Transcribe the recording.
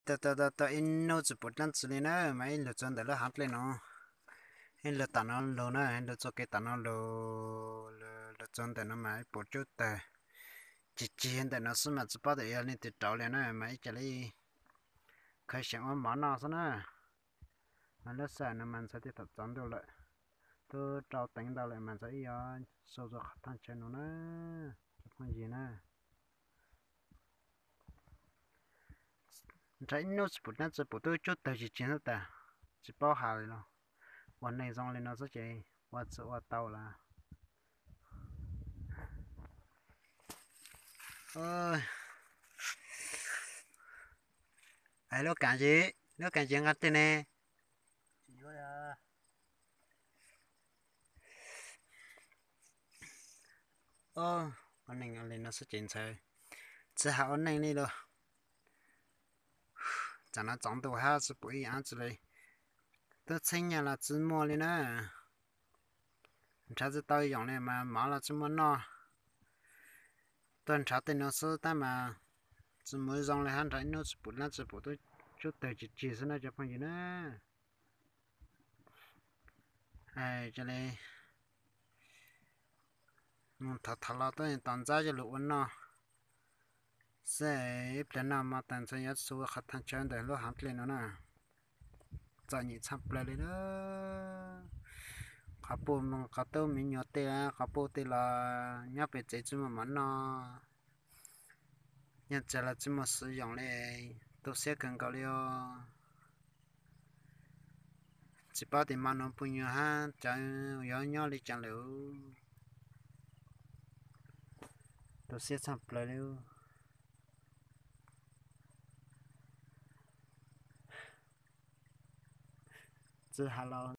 tau tau tau ib hnub tsis pom dlaab tsi li na, mas ib lug txug ntawm lub haav dlej no, ib lug tom no lug na, ib lug txug kev tom no lug, lug txug ntawm no mas ib pum cub tawg cig cig ntawm no xwb mas tsis paub tias yog leej twg rauv li na, mas ib co li khaws xyeem ua mov noj xwb na. Mas lub sij hawm no mas ntxhais twb thaum tsaus ntuj lawm, twb rau teev ntau lawm mas ntxhais ib yuav sau txug qhov thaj chaw no na, cov phooj ywg na. Nrhav ib hnub tsis pum dlaab tsi, pum tub cub tawg cig cig xwb tas, tsis paub has li los. Ua neeg zoo li no xwb ces ua tsis ua tau lawm. Lub kaam, lub kaam yig nqa twg ne? Ua neeg li no xwb ces ntxhais tsis has ua neeg li los. Tsam no tsaus ntuj hab tsis pum ib yam dlaab tsi li. Tub txheeb nyaj los tsis muaj li na. Nrhav tsis tau yoom li mas mov los tsis muaj noj. Tuaj nrhav tej no xwb tab mas tsis muaj zoo li hab, nrhav ib hnub tsis pum dlaab tsi, pum tub cub tawg cig cig xwb na cov phooj ywg na. Cia li mus thov thov los tuaj tos ntxaib coj lug ua noj xwb. Ib pliag noj mov tas ntxhais yuav xu qhov thaj chaw ntawm lub haav dlej no na. Txom nyem tshaj plaws li na. Qhov puj moog qhov tub me nyuam tej, qhov puj tej los nyob pem tsev tsis muaj mov noj, nyob tsev los tsis muaj xwm yoom li, tu siab kawg nkaus li os. Tsis paub tias hmo nuav puj nyuas hab cov yuav nyob li cas lawm. Tu siab tshaj plaws li. Tsis has los